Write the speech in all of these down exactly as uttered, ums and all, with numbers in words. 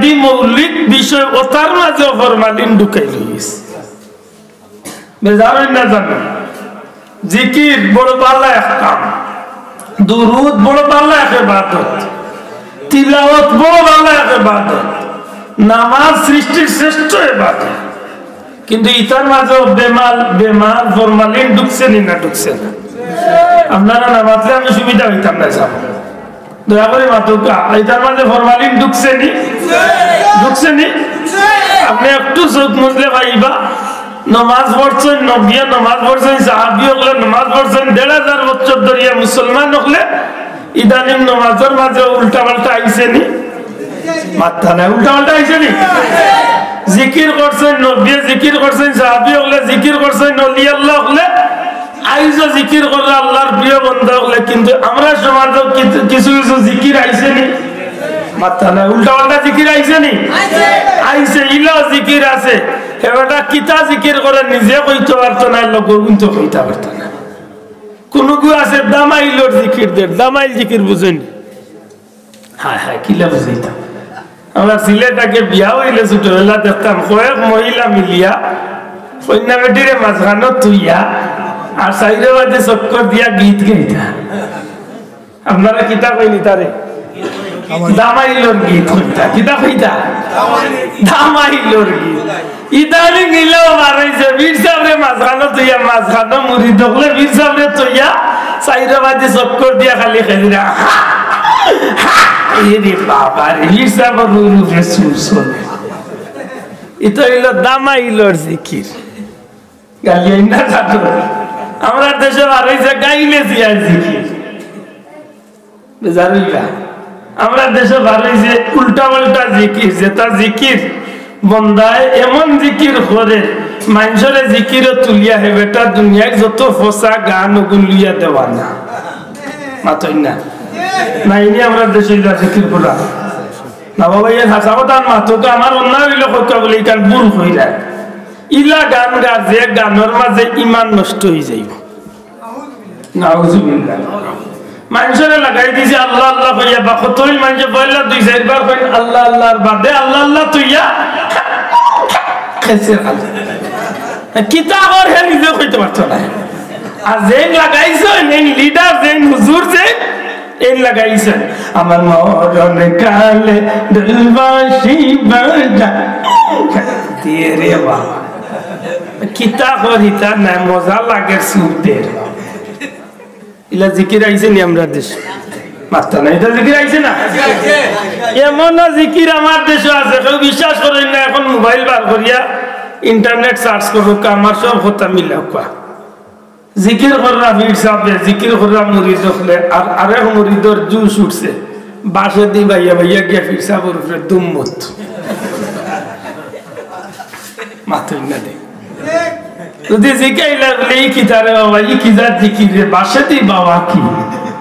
এই মৌলিক বিষয়, ওটার মাঝেও ফরমালিন ঢুকাই লইছে। বেজার অইন না জানো? জিকির বড় ভালা এক কাম, দুরুদ বড় ভালা এক ইবাদত, তিলাওয়াত বড় ভালা এক ইবাদত, নামাজ সৃষ্টির শ্রেষ্ঠ ইবাদত। কিন্তু ইতার মাঝেও বেমার, বেমার ফরমালিন ঢুকছে নি না ঢুকছে না? আপনারা না মাতলে আমি সুবিধা অইতাম না, সাব। দয়া করি মাতউক্কা, ইতার মাঝে ফরমালিন ঢুকছে নি? ঢুকছে নি? আপনে একটু চউখ মুজলে পাইবা, নমাজ পড়ছইন, নবিয়ে নমাজ পড়ছইন, সাহাবি অকলে নমাজ পড়ছইন, দেড় হাজার বছর ধরিয়া মুসলমান অকলে, ইদানিং নমাজর মাঝে উল্টা পাল্টা আইছে নি? মাত্তা নাই, উল্টা পাল্টা আইছে নি? জিকির করছইন, নবিয়ে জিকির করছইন, সাহাবি অকলে জিকির করছইন, অলি আল্লাহ অকলে আইজও জিকির কররা আল্লাহর প্রিয় বন্দা অকলে, কিন্তু আমরার সমাজও কিছু, কিছু কিছু জিকির আইছে নি? মাত্তা নাই, উল্টা পাল্টা জিকির আইছে নি? আইছে, ইলাও জিকির আছে। হে বেটা কিতা জিকির করে নিজে কইতো পারতো না, লোকও কিন্তু কইতা পারতো না। কুনুগু আছে দামাইলর জিকির দের, দামাইল জিকির বুঝইন নি? হায় হায়, কিলা বুঝাইতাম? আমরা সিলেট আগে বিয়া অইলে ছোটবেলা দেখতাম, কয়েক মহিলা মিলিয়া কইন্যা বেটিরে মাঝখানো থুইয়া আর চাইরোবায়দি চক্কর দিয়া গীত গাইতা। আপনারা কিতা কইন ইতারে? দামাইলর গীত কইতা। কিতা কইতা? দামাইলর গীত। ইদানিং ইলাও বার অইছে, পীর সাবরে মাঝখানো থইয়া, মাঝখানো মুরিদ অকলে পীর সাবরে থইয়া, চাইরোবায়দি চক্কর দিয়া খালি খেলিরা। এরে বাবা রে, পীর সাবর রুর উপরে সুর চলে। ইতা অইলো দামাইলর জিকির। গালিয়াইন না জানো? আমরার দেশে বার অইছে গাইলে জিয়ার জিকির। বেজার অইবা। আমরার দেশে বার অইছে উল্টা পাল্টা জিকির, যেটা জিকির বন্দায় এমন জিকির করে, মানষরে জিকিরো তুলিয়া হে বেটা দুনিয়ার যত ফসা গান অগুন লইয়া দেওয়ানা। মাতইন না। না, ইনি আমরার দেশে ইলা জিকির করা। না বাবা, ইয়ে হাছা কথা মাতো তো, আমার অন্যায় অইলে কথা বলে, ইখান ভুল কইরা। ইলা গান গার যে গানর মাঝে ইমান নষ্ট অই যাইবো। নাউজুবিল্লাহ। মানষরে লাগাই দিছে আল্লাহ আল্লাহ কইয়া, বা কতই মানষে পয়লা দুই চাইরবার কইন আল্লাহ আল্লাহর বাদে আল্লাহ আল্লাহ থইয়া খেছে খালি। কিতা কর হে নিজে কইতে পারতো না। আর যেইন লাগাইছইন, এইন লিডার যেইন, হুজুর যেইন, এইন লাগাইছইন। আমার মরণ কালে ঢোলবাঁশি বাজা দিয়ে রে বাবা। কিতা কর ইতা না, মজা লাগে সুরদের। ইলা জিকির আইছে নি আমরার দেশো? মাত্তা নাই, ইতা জিকির আইছে না? এমনও জিকির আমার দেশো আছে, কেউ বিশ্বাস করইন না। এখন মোবাইল বার করিয়া internet search করউক্কা, আমার সব কথা মিলাউক্কা। জিকির কররা পীর সাবে, জিকির কররা মুরিদ অকলে, আর আরেক মুরিদর জুশ উঠছে, বাঁশেদি বাইয়া বাইয়া গিয়া পীর সাবর উপরে দুম্মত। মাতইন না দে। যদি জিকাইলা বলে, "ই কিতা রে বাবা, ই কি জাত জিকির রে, বাঁশেদি বাওয়া কি?"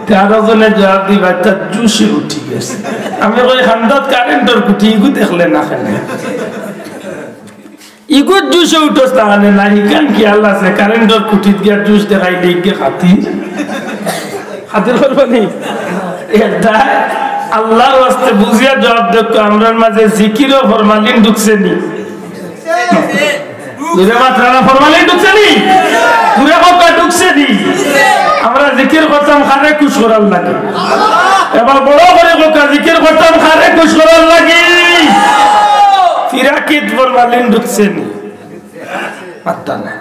তে আরো জনে জুয়াব দিবা, "তার জুশে উঠি গেছে।" আমি কই, "কান্দাত কারেন্টর খুঁটি, ইগু দেখলে না কেনে?" ইগু জুশে উঠোস তাহলে না, ইখান কি আল্লাহ আছে? কারেন্টর খুঁটিত গিয়া জুশ দেখাইলে ইগে খাতির? খাতির করবা নি? এটা আল্লাহর ওয়াস্তে বুঝিয়া জুয়াব দেউক্কা, আমরার মাঝে জিকিরো ফরমালিন ঢুকছে নি? জুরে মাতরা না, ফরমালিন ঢুকছে নি? জুরে কউক্কা ঢুকছে নি? আমরা জিকির করতাম কারে খুশ করার লাগি। এবার বড় করি কউক্কা, জিকির করতাম কারে খুশ করার লাগি। ফিরাকিত ফরমালিন ঢুকছে নি? মাত্তা না।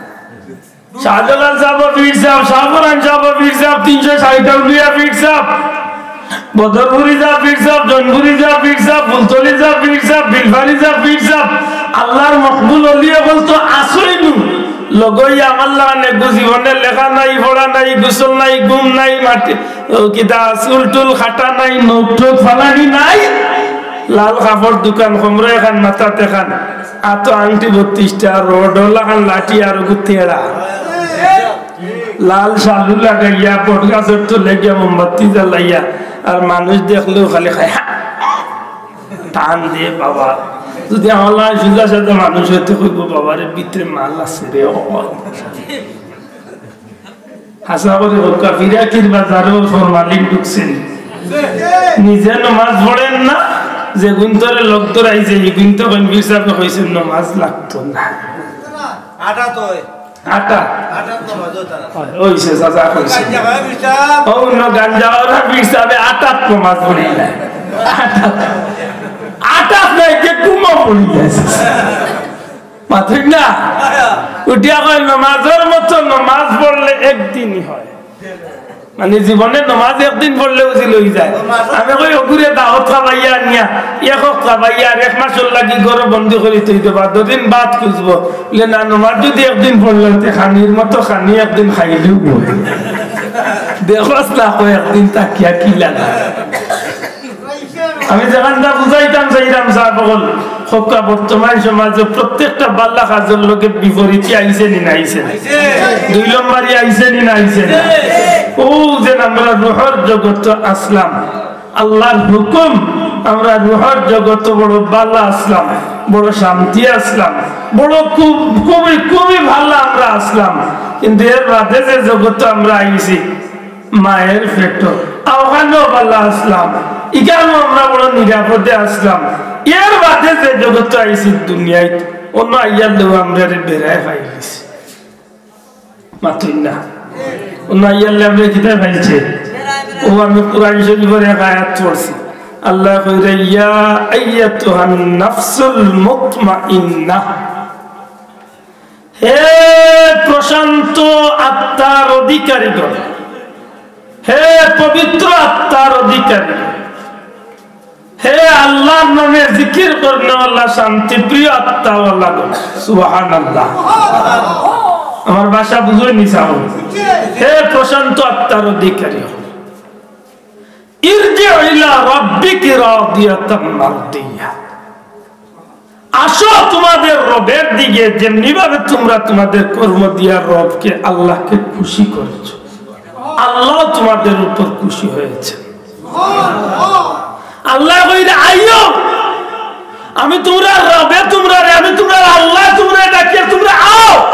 শাহজালাল সাব পীর সাব, শাহপরান সাব পীর সাব, তিনশো ষাইট আউলিয়া পীর সাব, বদরপুরি সাব পীর সাব, জৈনপুরি সাব পীর সাব, ফুলতলি সাব পীর সাব, বিলপাড়ি সাব পীর সাব, আল্লাহর মকবুল অলি অকল তো আছইন নু। লগই আমার লাখান এগু জীবনে লেখা নাই, পড়া নাই, গোসল নাই, ঘুম নাই, মাটি, ও কিতা চুল টুল কাটা নাই, নখ টখ ফালানি নাই, লাল কাপড় দোকান, কমরো এখান, মাথাত এখান, আতো আংটি বত্রিশটা, রড লাখান লাঠি আর অগু তেড়া। লাল শালু লাগাইয়া বট গাছর তলে গিয়া মোমবাতি জ্বালাইয়া, আর মানুষ দেখলেও খালি খায়, হা! টান দে বাবা। যদি আমার লাখান সুজা সাদা মানুষ অইতে কইবো, "বাবারে, ভিতরে মাল আছে রে, ও।" হাছা করি কউক্কা, ফিরাকির বাজারো ফরমালিন ঢুকছে নি? নিজে নমাজ পড়েন না, যেগুইন্তরে লগ ধরাইছে, ইগুইন্তে কইন পীর সাবে কইছইন নমাজ লাগতো না। আটা তো অয়। আটা? আটা তো নমাজ অয় তারা। অয়, অইছে, চাচা কইছে। গাঞ্জা খাওয়া পীর সাব। ও, অন্য গাঞ্জা ওরা পীর সাবে আটাত নমাজ পড়ি না। আটাত। আটাত নাই, যে ঘুমো পড়ি গেছে। মাতইন না? উঠিয়া কয়, "নমাজর মতো নমাজ পড়লে একদিনই হয়।" মানে, জীবনে নমাজ একদিন পড়লে উজিল অই যায়। আমি কই, "অগুরে দাওয়াত খাবাইয়া আনিয়া, এক হক খাবাইয়া আর এক মাসর লাগি ঘরো বন্দি করি থই দেবা, দুদিন বাদ খুঁজবো।" বলে, "না, নমাজ যদি একদিন পড়লে অইতে, খানির মতো খানি একদিন খাইলেও অয়। দেখোস না, কয় একদিন থাকিয়া কি লাগে।" আমি যেখানটা বুঝাইতাম চাইরাম, সাব অকল, হক্কা বর্তমান সমাজে প্রত্যেকটা বালা কাজর লগে বিপরীতে আইছে নি না আইছে না? দুই নম্বরই আইছে নি না আইছে না? ও যে আমরা রুহর জগত আছলাম, আল্লাহর হুকুম, আমরা রুহর জগত বড় বালা আছলাম, বড় শান্তি আছলাম, বড় খুব, খুবই, খুবই বালা আমরা আছলাম। কিন্তু এর বাদে যে জগত আমরা আইছি, মায়ের পেটো, অখানো বালা আছলাম, ইখানো আমরা বড় নিরাপদে আছলাম। এর বাদে যে জগত আইছি দুনিয়াত, অনো আইয়ার লেও আমরারে বেড়ায় ফাইলিছে। মাতইন না? অনো আইয়ার লেও আমরারে কিতায় ফাইলছে? ও, আমি কোরআন শরীফর এক আয়াত পড়ছি, আল্লায় কইরা, "ইয়া আইয়াতুহান নাফসুল মুতমাইন্নাহ।" হে প্রশান্ত আত্মার অধিকারীগণ, হে পবিত্র আত্মার অধিকারী, হে আল্লাহর নামে জিকির করনেওয়ালা শান্তিপ্রিয় আত্মাওয়ালাগণ, সুবহানাল্লাহ। আমার ভাষা বুঝইন নি সাব? হে প্রশান্ত আত্মার অধিকারী, ইরজি ইলা রাব্বিকি রাদিয়াতাম মারদিয়া। আসো তোমাদের রবের দিকে, যেমনি ভাবে তোমরা তোমাদের কর্ম দিয়া রবকে, আল্লাহকে খুশি করেছো, আল্লাহ তোমাদের উপর খুশি হয়েছে। আল্লায় কইরা, "আইও, আমি তোমরার রবে তোমরারে, আমি তোমরার আল্লায় তোমরারে ডাকিয়ার, তোমরা আও।"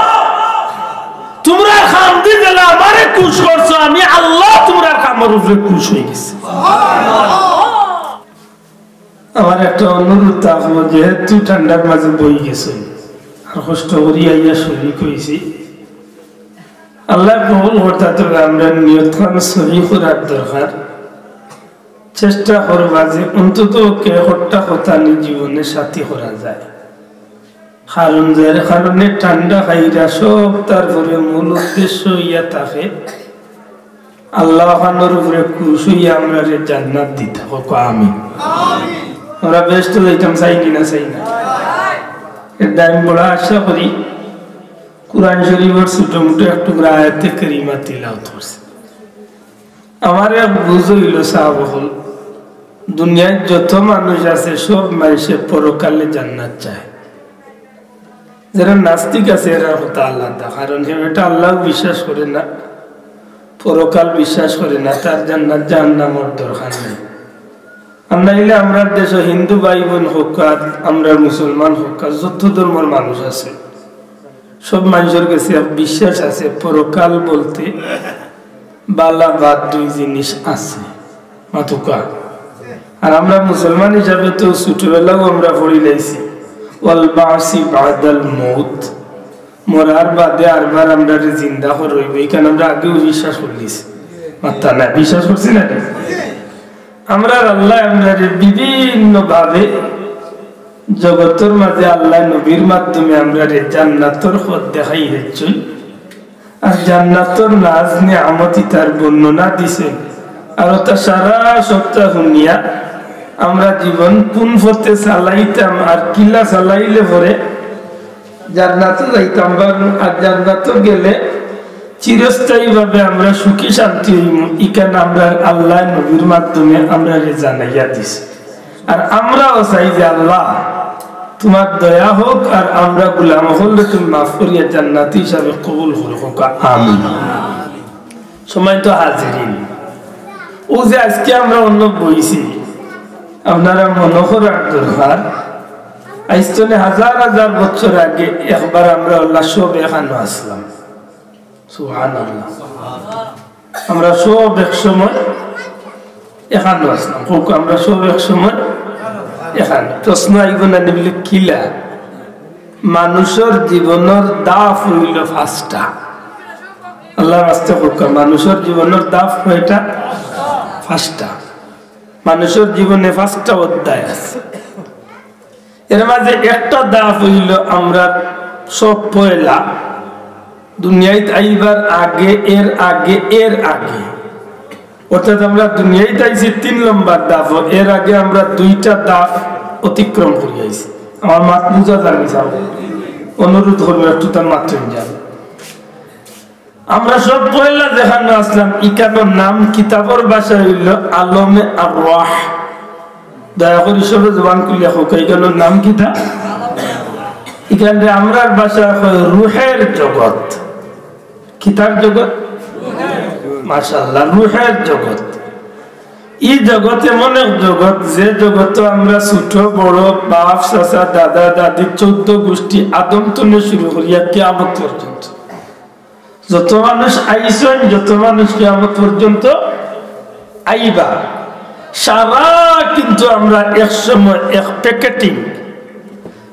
তোমরার কামদি যেলা আমারে খুশ করছো, আমি আল্লাহ তোমরার কামর উপরে খুশ অই গেছি। আমার একটা অনুরোধ থাকবো, যেহেতু ঠান্ডার মাঝে বই গেছে, আর কষ্ট করি আইয়া শরিক অইছি, আল্লায় কবুল করতা তো আমরার নিয়তখান সহি করার দরকার। চেষ্টা করবা যে অন্তত কেউ একটা কথা নি জীবনে সাথী করা যায়। কারণ যার কারণে ঠান্ডা খাইরা সব, তারপরে মূল উদ্দেশ্য ইয়া থাকে আল্লাহ খানর উপরে খুশ অইয়া আমরারে জান্নাত দিতা। কউক্কা আমিন। আমরা বেহেস্তো যাইতাম চাই নি না চাই না? এর দায় আমি বড় আশা করি। কোরআন শরীফর ছোট মোটো এক টুকরা আয়াতে কারিমা তিলাওয়াত করছি। আমার এক বুঝ অইলো সাব অকল, দুনিয়াত যত মানুষ আছে সব মানষে পরকালে জান্নাত চায়। যারা নাস্তিক আছে এরার কথা আলাদা, কারণ হে বেটা আল্লাহ বিশ্বাস করে না, পরকাল বিশ্বাস করে না, তার জান্নাত জাহান্নামর দরকার নাই। আর নাইলে আমরার দেশো হিন্দু ভাই বোন কউক্কা, আমরার মুসলমান কউক্কা, যত ধর্মর মানুষ আছে, সব মানষর গেছে এক বিশ্বাস আছে পরকাল বলতে বালা বাদ দুই জিনিস আছে। মাতউক্কা। আর আমরা মুসলমান হিসাবে তো ছোটবেলাও আমরা পড়ি লাইছি, "ওয়াল বাসি বাদাল মউত।" মরার বাদে আরবার আমরারে জিন্দা করা অইবো, ইখান আমরা আগেও বিশ্বাস করিলিছি। মাতরা না, বিশ্বাস করছি না নি? আমরার আল্লায় আমরারে বিভিন্ন ভাবে জগতর মাঝে আল্লায় নবীর মাধ্যমে আমরারে জান্নাতর পথ দেখাইয়া দিছইন। আর জান্নাতর নাজ নিয়ামত ইতার বর্ণনা দিছইন। আর অতা সারা সপ্তাহ হুনিয়া আমরা জীবন কুন পথে চালাইতাম আর কিলা চালাইলে পরে জান্নাতো যাইতাম বা আর জান্নাতো গেলে চিরস্থায়ীভাবে আমরা সুখী শান্তি অইমু, ইখান আমরার আল্লায় নবীর মাধ্যমে আমরারে জানাইয়া দিছে। আর আমরাও চাই যে, "আল্লাহ, তুমার দয়া হোক, আর আমরা গোলাম অকলরে তুমি মাফ করিয়া জান্নাতি হিসাবে কবুল করো, কউক্কা আমিন।" সম্মানিত হাজিরিন, অউ যে আইজকে আমরা অনো বইছি, আপনারা মনো করার দরকার, আইজ থনে হাজার হাজার বছর আগে একবার আমরা অলা সব এখানো আছলাম। সুবহানাল্লাহ। আমরা সব এক সময় এখানো আছলাম। কউক্কা, আমরা সব এক সময় এখন প্রশ্ন আইব না নি বলে, কিলা? মানুষর জীবনর ধাপ অইল পাঁচটা। আল্লাহর ওয়াস্তে কউক্কা, মানুষর জীবনর ধাপ কয়টা? পাঁচটা। মানুষর জীবনে পাঁচটা অধ্যায় আছে। এর মাঝে একটা ধাপ অইল আমরা সব পয়লা দুনিয়াত আইবার আগে, এর আগে, এর আগে, অর্থাৎ আমরা দুনিয়াত আইছি তিন নম্বর ধাপ, এর আগে আমরা দুইটা ধাপ অতিক্রম করি আইছি। আমার মাত বুঝা যার নি? অনুরোধ করবো একটু তার মাত যান। আমরা সব পয়লা যেখানো আছলাম, ইখানোর নাম কিতাবর ভাষায় অইল আলমে আরওয়াহ। দয়া করি সবে জবান খুলিয়া কউক্কা, ইখানোর নাম কিতা? ইখানরে আমরার ভাষায় কয় রুহের জগৎ। কিতার জগৎ? মাশাআল্লাহ, রুহের জগৎ। ই জগৎ এমন এক জগৎ, যে জগতো আমরা ছোট বড়, বাপ চাচা, দাদা দাদি, চৌদ্দ গোষ্ঠী, আদম তনে শুরু করিয়া কিয়ামত পর্যন্ত যত মানুষ আইছইন, যত মানুষ কিয়ামত পর্যন্ত আইবা, সারা কিন্তু আমরা এক সময় এক প্যাকেটিং,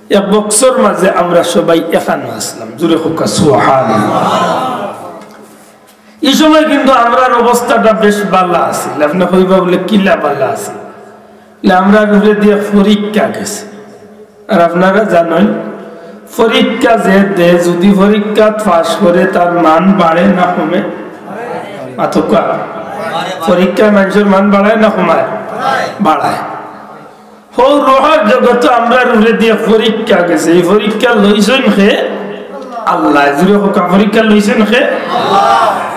এক বক্সর মাঝে আমরা সবাই এখানো আছলাম। জোরে কউক্কা সুবহানাল্লাহ। ই সময় কিন্তু আমরার অবস্থাটা বেশ ভালা আছিল। আপনে কইবা বলে, কিলা ভালা আছিল? বলে, আমরার উপরে দিয়া পরীক্ষা গেছে। আর আপনারা জানইন, পরীক্ষা যে দেয়, যদি পরীক্ষাত পাস করে, তার মান বাড়ে না কমে? মাতউক্কা। পরীক্ষায় মানুষর মান বাড়ায় না কমায়? বাড়ায়। হউ রুহের জগতো আমরার উপরে দিয়া পরীক্ষা গেছে। ই পরীক্ষা লইছইন কে? আল্লায়। জোরে কউক্কা, পরীক্ষা লইছইন কে?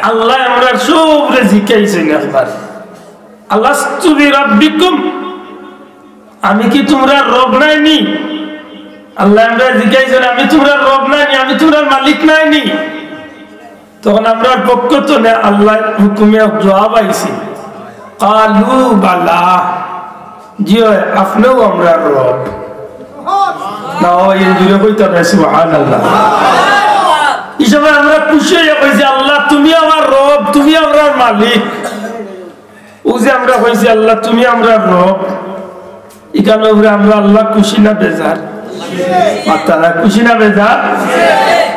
আল্লায় আমরার সবরে জিকাইছইন একবার, "আলাস্তু বিরাব্বিকুম?" আমি কি তুমরার রব নায় নি? আল্লায় আমরারে জিকাইছইন, "আমি তুমরার রব নায় নি? আমি তুমরার মালিক নায় নি?" তখন আমরার পক্ষ তনে আল্লাহর হুকুমে জবাব আইছে, "ক্বালু বালা।" জি অয়, আপনেউ আমরার রব। না অয়, এ জোরে কইতা নায়, সুবহানাল্লাহ। ই সময় আমরা খুশি অইয়া কইছি, "আল্লাহ, তুমি আমার রব, তুমি আমরার মালিক।" অউ যে আমরা কইছি, "আল্লাহ, তুমি আমরার রব", ইখানর উপরে আমরা আল্লাহ খুশি না বেজার? মাতরা না, খুশি না বেজার?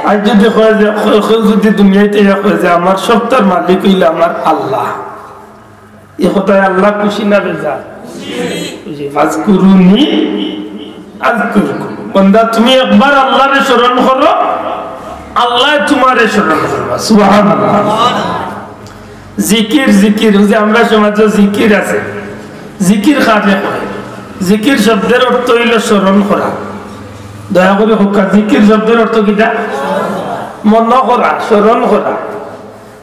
আর যদি কয় যে, কেউ যদি দুনিয়াত আইয়া কয় যে, "আমার সবতার মালিক অইলা আমার আল্লাহ", ই কথায় আল্লাহ খুশি না বেজার? খুশি। "ফাজকুরুনি আজকুরকুম।" বান্দা, তুমি একবার আল্লাহরে স্মরণ করো, আল্লায় তুমারে স্মরণ করবা। সুবহানাল্লাহ। জিকির, জিকির, অউ যে আমরার সমাজো জিকির আছে, জিকির কারে কয়? জিকির শব্দর অর্থ অইলো স্মরণ করা। দয়া করি কউক্কা, জিকির শব্দর অর্থ কিতা? মনো করা, স্মরণ করা।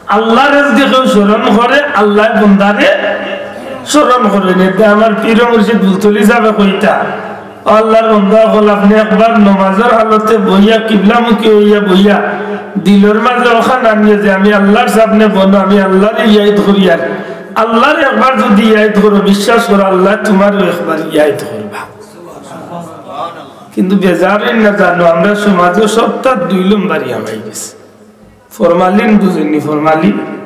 আল্লাহরে যদি কেউ স্মরণ করে, আল্লায় বন্দারে স্মরণ করইন। এতে আমার পীর মুর্শিদ ফুলতলি সাবে কইতা, "ও আল্লাহর বন্দা অকল, আপনে একবার নমাজর হালতে বইয়া, কিবলামুখী অইয়া বইয়া, দিলর মাঝে অখান আনিও যে আমি আল্লাহর সামনে বনো, আমি আল্লাহরে ইয়াদ করিয়ার।" আল্লাহরে একবার যদি ইয়াদ করো, বিশ্বাস করো, আল্লায় তুমারেও একবার ইয়াদ করবা। কিন্তু বেজার অইন না জানো, আমরার সমাজো সবতার দুই লম্বরি হামাই গেছে। ফরমালিন বুঝইন নি, ফরমালিন।